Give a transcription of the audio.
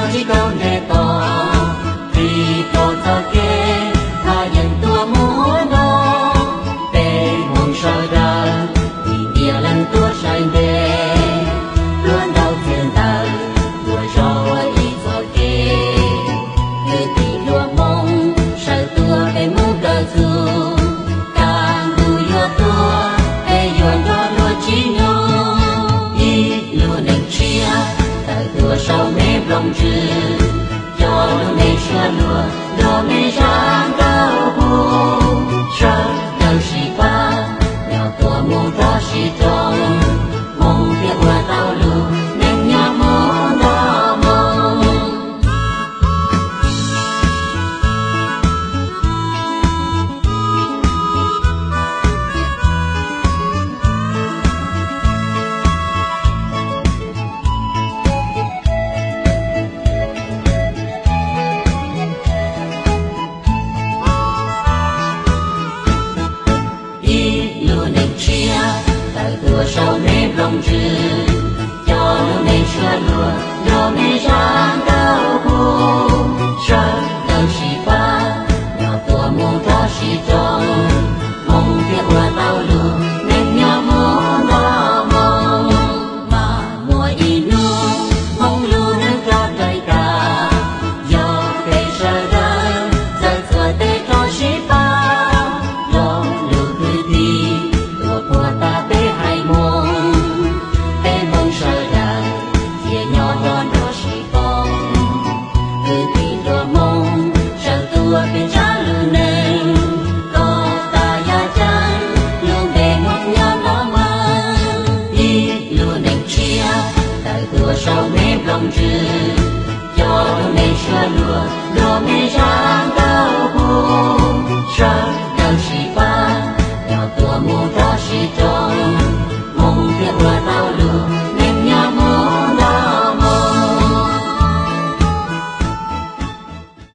Tsis tau nres tos, tsis tau txoj kev, Vajtswv yeej tuaj mus ua ntej. Peb Hmoob sawv daws, ib tiam leej tuaj saib nres, tuaj ntaus txij ntawd, tuaj zov ua ib txoj kev. Kwv tij hluas Hmoob sawv tuaj peb mus kawm txuj, kaj ntug yuav tuaj, peb yuav nrog luag tsim nyog. Ib lub neej tshiab tawm tuaj saum me nplooj ntsws, coj lub neej suav luag nrog me zaj nkauj hu. Sawv daws sib pab, nyob tuaj mus rov sib rau, Hmoob thiaj ua tau lub neej nyob mus nto moo. Ib lub neej tshiab tawm tuaj saum me nplooj ntsws, coj lub neej suav luag nrog me zaj nkauj hu. Sawv daws sib pab, nyob tuaj mus rov sib rau, Hmoob thiaj ua tau lub neej nyob mus nto moo. Mas muaj ib hnub Hmoob lub neej rov raws kam, yog peb sawv daws txawm txhua tes rov sib pab. Lo lus kwv tij tuaj puag ta peb haiv Hmoob, peb Hmoob sawv daws thiaj nyob nrog sib pab. Kwv tij hluas Hmoob sawv tuaj peb tsa lub neej, kom tas yam ceeb, lub npe Hmoob nyob los mas. Ib lub neej tshiab tawm tuaj saum me nplooj ntsws, coj lub neej suav luag nrog me zaj nkauj hu. Sawv